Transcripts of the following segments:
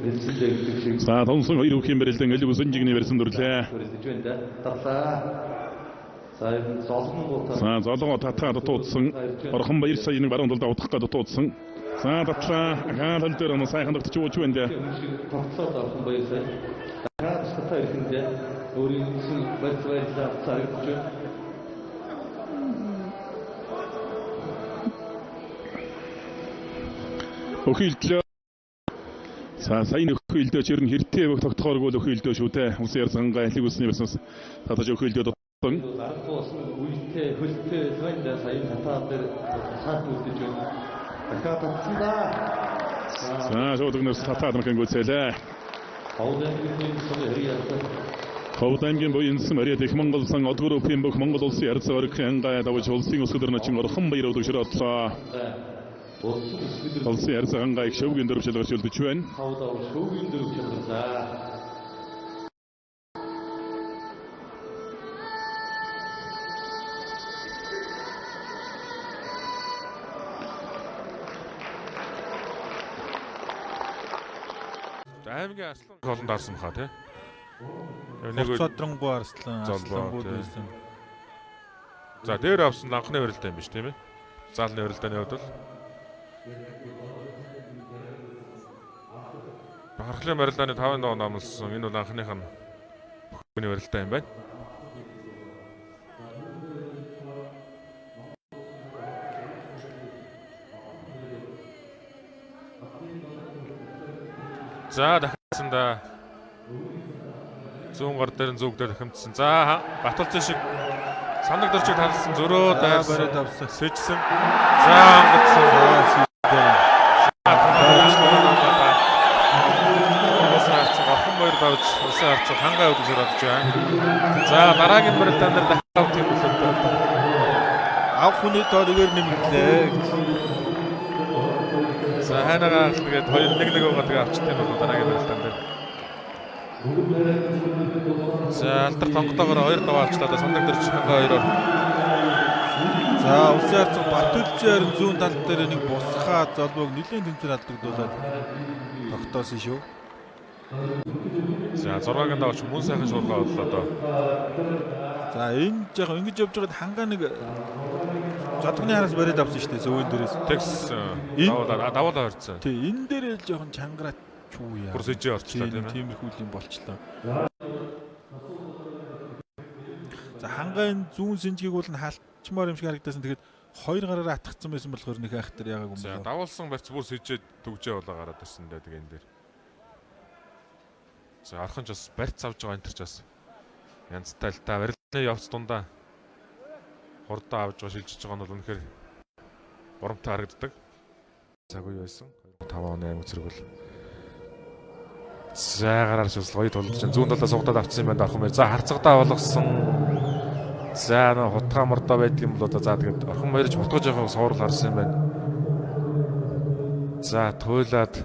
Бэлсэлээ гэдэг шиг За тонсон хоёр хүүхийн барилдан элэг үсэн жигний барьсан дүрлээ. барилдаж байна да. Тарлаа. За ер нь золгонгуудаа За золгоо татаа дутуудсан. Орхон баяр сая нэг баруун талдаа утгах га дутуудсан. За татлаа. Хаан тал дээр нь сайхан тогтч ууч байна дээ. юм шиг тогтсоод орхон баяр сая. Дахиад татаа ирэхэндээ өөрийн үндсэн барьц баярлаа авцаа харагдаж байна. Өхилдлөө. За сая нөхөлдөө ч ер нь хэртээ бөх тогтохооргүй л өхөлдөө шүү дээ. Улсын ярцгангаа элэг үсний барьсанаас татаж өхөлдөө дутсан. Аргагүй болсон үетэй хөлтэй байна да. Сая татаа дээр цаат үлдэж байна. Дахиад татсан да. За шууд өгнөөс татаад мхэн гүйцээлээ. Ховд аймгийн сум хэрэг ялсан. Ховд аймгийн буянсан Мариад их Монголсан од группийн бүх Монгол улсын ярцаа орхин ангай давж улсын өсгөдөр начин орхон баяр өдөгшөр одлоо. Улсын өсгөдөр Улсын ярцаа ангай их шөвгийн дөрв шалгарч үлдэж байна. хавд авал шөвгийн дөрв шалгарлаа. За аймгийн Арслан олон дарсан баха тий. Нэг Цодронгоо Арслан Золбоо, Арслангууд тий. байсан. За дээр авсан анхны барилдаа юм биш тийм ээ. Заалны барилдааны хувьд бол Бахархлын барилдааны 5 ноо номлосон. Энэ бол анхных нь бүхний барилдаа юм байна. За дахиадсан да. Зүүн гар дээр нь зүгдээ тахимдсан. За Баталцын шиг санаг дөрчиг талсан зөрөө За дайрсан. бариад авсан. Сэжсэн. За онгоцсон. Улсын харцаг орхон баяр давж улсын харцаг хангай өдөж орж байна. За дараагийн барилдаан дээр дахиад авах юм болоо. Авах хүний тоо нэгээр нэмэгдлээ гэж. За хайнагаа тэгээд 2-1-1 байгаа тэгээ авчт юм болоо дараагийн барилдаан дээр. За алдар тонготоогоор 2 даваа авчлаа да сандаг дөрч хангай хоёроор. За улсын харцаг Батүлзийн харин зүүн тал дээр нэг бусхаа золбоог нэлээд тэмцээн алдагдуулаад тогтоосон шүү. За 6-гийн даваач мөн сайхан шуургаа боллоо доо. За энэ жоохон ингэж явж байгаад хангаа нэг зодгоны хараас бариад авсан шүү дээ зөөн дээрээс. Тэгс Энэ- давуулаа давуулаа хорцсон. Тий энэ дээр л жоохон чангараад чүү яа. Бүр сэжээ орчлоо тийм ээ. Тиймэрхүү юм болчлоо. За хангаа энэ зүүн сэнжгийг бол нь халчмаар юм шиг харагдасан. Тэгээд хоёр гараараа атгцсан байсан болохоор нэг айхтар яагааг юм За болоо. давуулсан барьц бүр сэжээ түгжээ болоо гараад ирсэн дээ тэгээ энэ дээр. За орхон ч бас барьц авж байгаа энэ төр ч бас янзтай л та барилны явц дундаа хурдаа авж байгаа шилжиж байгаа нь бол үнэхээр бурамтай харагддаг. Цаг үе байсан. 5 оны аймаг цэрэг бол За гараар шүсэл гоё тулж чинь зүүн талаас сугадаад авчихсан юм байна орхон баяр. За харцагдаа болгосон. За нөө хутгаа мордоо байдаг юм болоо да. За тэгээд орхон баярч хутгаж явах суурал харсан юм байна. За туйлаад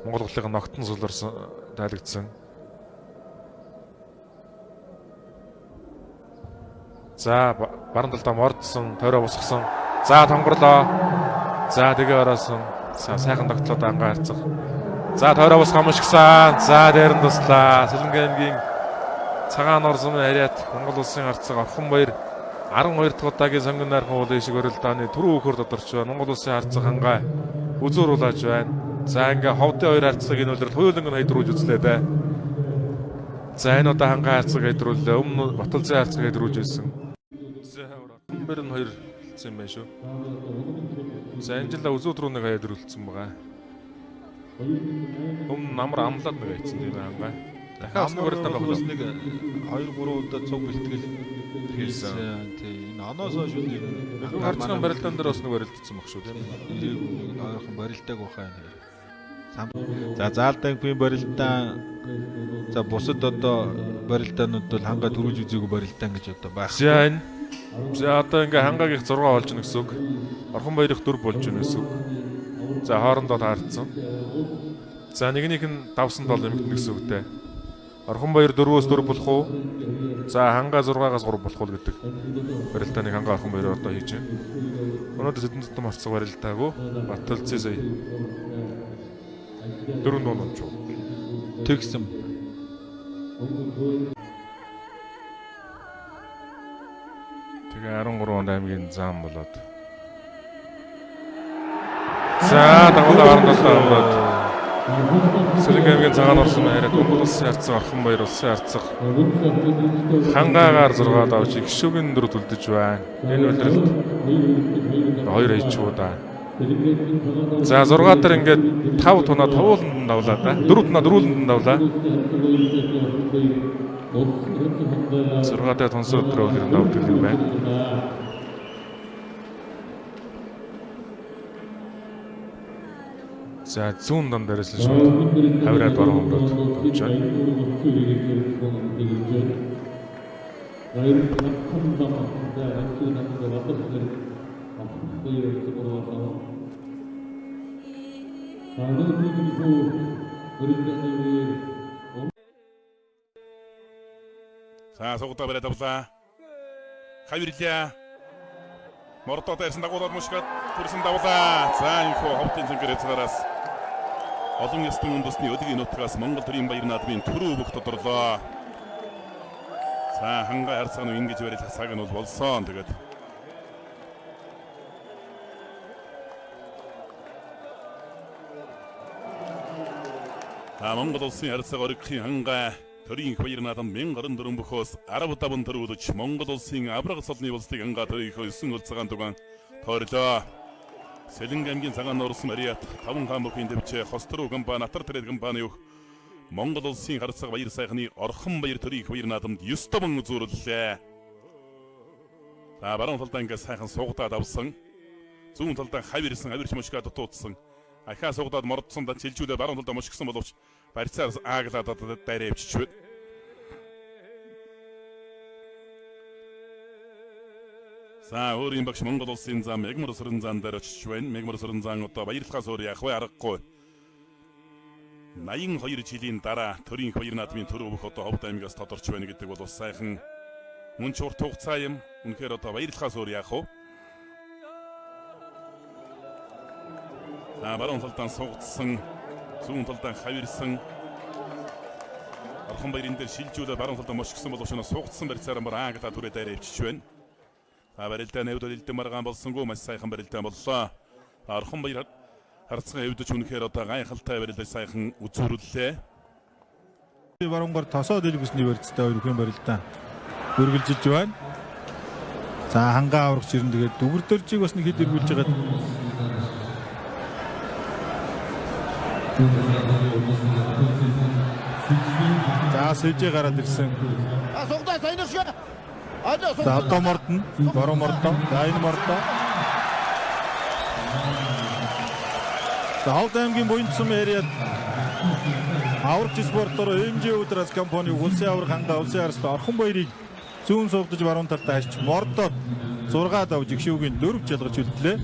Монгол голын ногтон суларсан тайлагдсан. За баруун талдаа мордсон, тойроо босгосон. За тонгорлоо. За тэгээ ороосон. За сайхан тогтлоо дангаа харцах. За тойроо босгоо мушгсан. За дээр нь туслаа. Сэлэнгэ аймгийн цагаан орсон хариат Монгол улсын харцаг Орхон баяр 12 дахь удаагийн сонгон найрхан уулын шиг барилдааны түрүү өхөр тодорч байна. Монгол улсын харцаг хангай үзүүр улааж байна. За ингээ ховдын хоёр харцгийг энэ үлрэл хоёуланг нь хайдруулж үзлээ дээ. За энэ удаа хангай харцаг хайдрууллаа. Өмнө Баталзын харцаг хайдруулж ирсэн. За Орхон баяр нь хоёр хэлсэн юм байна шүү. За энэ жил үзүүр рүү нэг хайдруулсан байгаа. Өмнө намар амлаад нэг хайцсан тийм ээ хангай. Дахиад бас нэг барилдаа байх бас болов. нэг 2 3 удаа цуг бэлтгэл Хийсэн. Тий энэ оноос хойш үл ер нь Харцгийн барилдаан дээр бас нэг барилдсан баг шүү тийм ээ. Ирээгүй нэг ойрхон барилдааг баха энэ. За заалдангийн барилдаан за бусад одоо барилдаанууд бол хангаа төрүүлж үзээгүй барилдаан гэж одоо байх. За энэ. За одоо ингээ хангаагийнх 6 болж гэнэ гэсэн үг. Орхон баярх 4 болж гэнэ гэсэн үг. За хоорондоо таарцсан. За нэгнийх нь давсан тол нэмэгдэнэ гэсэн үгтэй. Орхон баяр 4-өөс 4 болох уу? За хангаа 6-аас 3 болох уу гэдэг барилдааныг хангаа орхон баяр одоо хийж байна. Өнөөдөр сэдэн тутам орцог барилдаагүй. Баталцээ сая. Дөрөв нуун унчуу. Тэгсэн. Тэгээ 13 онд аймгийн зам болоод. За дагуулаа баруун талдаа өнгөрөөд. Сэлэнгэ аймгийн цагаан орсон хараад Монгол улсын харцаг Орхонбаяр улсын харцаг хангаагаар 6 давж гişүгэн дөрөв үлдэж байна. Энэ улиралд 2 хайчуудаа. За 6 дээр ингээд 5 тунаа 5-ууланд давлаа да. 4 тунаа 4-үүлэнд давлаа. 6 дээр тунсан өдрөө үлрэн давдаг юм байна. За зүүн дам дээрээс нь шууд хавраад баруун өнгөрөөд давж байна. За сугдаа бариад авлаа. Хавирлаа. Мордоо дээрсэн дагуулаад мушгаад төрсөн давлаа. За энэхүү ховтын цэнхэр хязгаараас олон ястан үндэсний өдгийн нутгаас Монгол төрийн баяр наадмын төрөө бүх тодорлоо. За хангай харцгаа нь ингэж барил хасааг нь бол болсон. Тэгээд За Монгол улсын харьцаг оргихын хангай төрийн их баяр наадам 1024 бөхөөс 15 төрүүлж Монгол улсын авраг цолны улсыг хангай төрийн их 9 хөл цагаан тугаан тойрлоо. Сэлэнгэ аймгийн цагаан нуурсан Мариат таван хаан бүхийн төвчээ Хоструу компани Атар трейд компани өөх Монгол улсын харьцаг баяр сайхны Орхон баяр төрийн их баяр наадамд 9 таван үзүүрлээ. За баруун талдаа ингээд сайхан суугдаад авсан. Зүүн талдаа хавирсан авирч мушгаа дутуудсан. Ахаа суугдаад мордсон да чилжүүлээ баруун талдаа мушгсан боловч барьцаар ааглаад дайраа явчихвэ. За өөрийн багш Монгол улсын зам Мегмар сүрэн зан дээр очиж байна. Мегмар сүрэн зан одоо баярлахаас өөр яах вэ аргагүй. 82 жилийн дараа төрийн их баяр наадмын төрөө бүх одоо Ховд аймгаас тодорч байна гэдэг бол бас сайхан мөн ч урт хугацаа юм. Үнэхээр одоо баярлахаас өөр яах вэ? За баруун талдаа суугдсан, зүүн талдаа хавирсан. Орхон баярын дээр шилжүүлээ баруун талдаа мошгсон боловч суугдсан барьцаараа бар ааглаа түрээ дайраа явчих байна. За барилдаа нэвд элдэн маргаан болсонгүй маш сайхан барилдаа боллоо. Орхон баяр харцсан хэвдэж үнэхээр одоо гайхалтай барилдаж сайхан үзүүрлээ. Баруунгаар тосоо дэлгэсний барьцтай хоёр хүн барилдаа үргэлжилж байна. За хангаа аврагч ирэн тэгээд дүгэр дөржийг бас нэг хэд эргүүлж байгаад За сэжээ гараад ирсэн. А сугдаа сайн шиг. Алё За одоо мордно. Бороо мордоо. За энэ мордоо. За Ховд аймгийн буян тусам яриад аврагч спортоор MJ Удрас компани улсын авраг хангаа улсын арслан Орхон баярыг зүүн суугдаж баруун талдаа хашиж мордоод 6 давж гişүүгийн дөрөв жалгаж үлдлээ.